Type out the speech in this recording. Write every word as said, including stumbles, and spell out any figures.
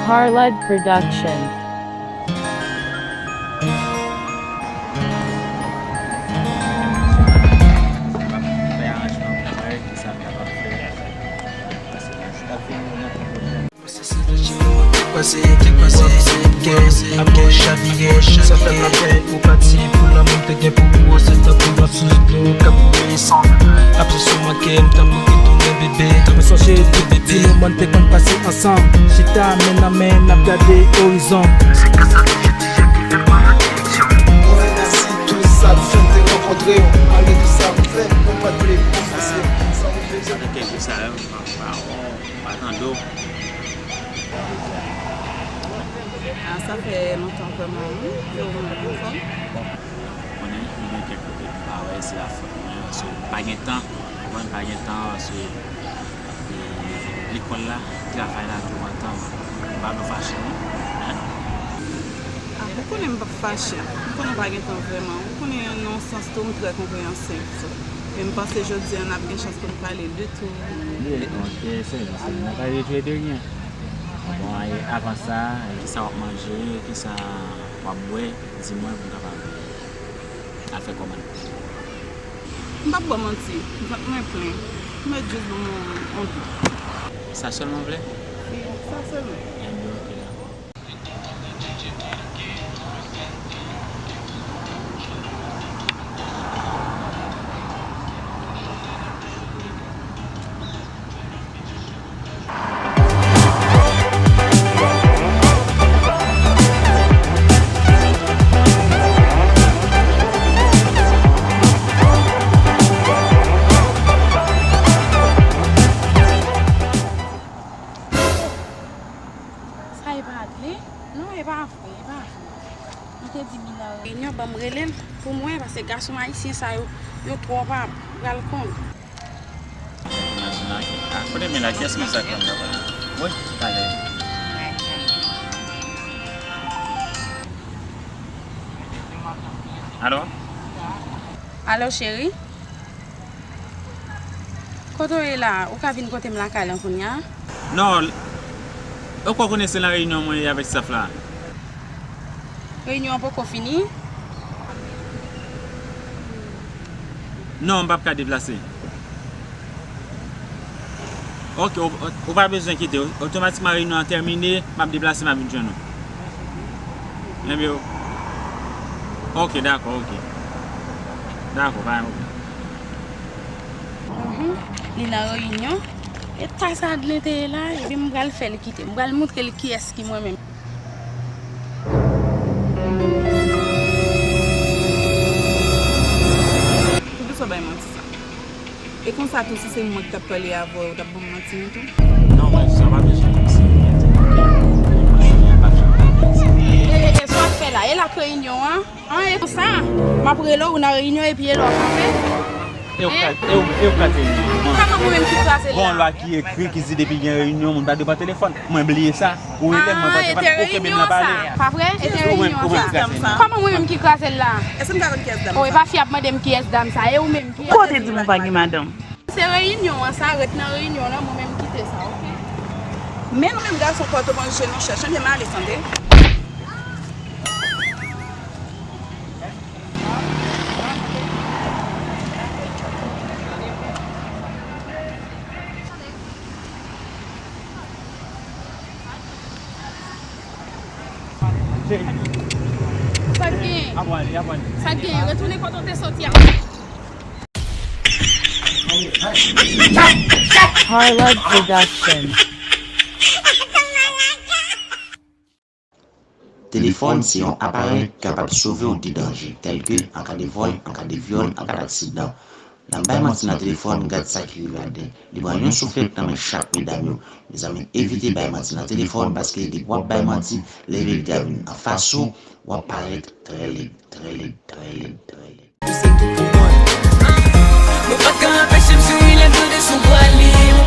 Harlud Production. Pase, pase, pase, ap chavirer, sa fè m apèl pou pati pou lanmou m te gen pou ou, se tankou yon sous dlo k ap koule san. Absans ou manke m tankou ki tounen bebe. Mwen sonje tout ti moman n te konn pase ansanm. Chita men nan men, n ap gade orizon. Se grasa tou je ti je ki fè m pran direksyon. Mwen resi tou sa k fè m te rankontre w, malgre tou sa m fè, mwen pa t vle konfese. Sa rive. Sa te kèk jou sa yo, m pa, m pa, m pa tande w. Ah, sa fè lontan vrèman, wi. Yo, mwen anfòm. Konnen, m gen kèk kote m pa wè, se la fòt mwen, paske m pa gen tan, konprann, m pa gen tan, paske, e, lekòl la, travay la, tou antan, m pa vle w fache, non. Hein? Ah, ou konnen m p ap fache. Ou konnen m pa gen tan vrèman. Ou konnen, nan yon sans tou, m trè konpreyansif. Men m panse jodi a, n ap gen chans pou n pale de tou. Wi, donk, e, se, se, n ap pale de tou e de rien. Bon, e, avan sa, e, kisa w ap manje, kisa w ap bwè, di mwen pou m kapab al fè kòmann. M p ap ba w manti, vant mwen plen. Ou mèt jis ban m yon, yon dlo. Sa sèlman w vle? Wi, sa sèlman. Enben, oke, dakò. Sa e pa vle? Non, e pa vre, e pa vre. M te di Mina reyinyon, ban m rele l pou m wè, paske gason ayisyen sa yo, yo twò pa pral konn. Imajine, a, kote men la, kiyès mesaj la m ta ba? Wi, talè. Alo? Alo, cheri? Kote w ye la? Ou ka vin kote m lakay lan kounye a? Non, ou kwè konnen se nan reyinyon mwen ye avèk staff la. Reyinyon an poko fini? Non, m p ap ka deplase. Ok, ou, ou, ou pa bezwen kite. Otomatikman reyinyon an tèmine, m ap deplase, m ap vin jwenn ou. Enben, ok, dakò, ok. Dakò, pa gen pwoblèm. Mhm. Li nan reyinyon. E ta sa Adlin te ye la, epi m pral fè l kite. M pral montre l kiyès ki mwen menm. Poukisa w bay manti sa? E konsa tou, si se mwen ki t ap pale avè w, ou t ap ban m manti an tou? Non, mwen, sa pa bezwen manti. Mwen, mwen, mwen pa janm bay manti. E, e, e, sa w ap fè la? E la k reyinyon an? An, e konsa, m ap rele w nan reyinyon epi e la w kanpe? E ou ka, e ou, e ou ka te reyinyon an? Kòman mwen menm ki kraze l la? Gon lwa ki ekri ki di depi gen reyinyon, moun pa dwe pran telefòn. Mwen bliye sa. Ou rele m, mwen pa, pa, oke, men m nan pale. Pa vre? E te reyinyon an sa? Kòman mwen menm ki kraze l la? Èske m ka konn kiyès dam sa? O, e pa fi ap mande m kiyès dam sa, e ou menm ki... Ko w te di m ou pa gen madanm? Se reyinyon an sa, ret nan reyinyon an, mwen menm kite sa, oke? Men nou menm gason Pòtoprens je nou chèch, ann m ale tande. Sa k genyen? Sa k genyen? Retounen kote w te soti a. Harlud Production. Telefòn se yon aparèy ki kapab sove w de danje, tèlke an ka de vòl, an ka de vyòl, an ka de aksidan. Nan bay manti nan telefòn, gad sa ki rive ladan. Li pran yon souflèt nan men chak medam yo. Mezanmi, evite bay manti nan telefòn, paske depi w ap bay manti, lè verite a vin anfas ou, w ap parèt trè lèd, trè lèd, trè lèd, trè lèd. Nou pa t ka anpeche m souri lè m tande son vwa li.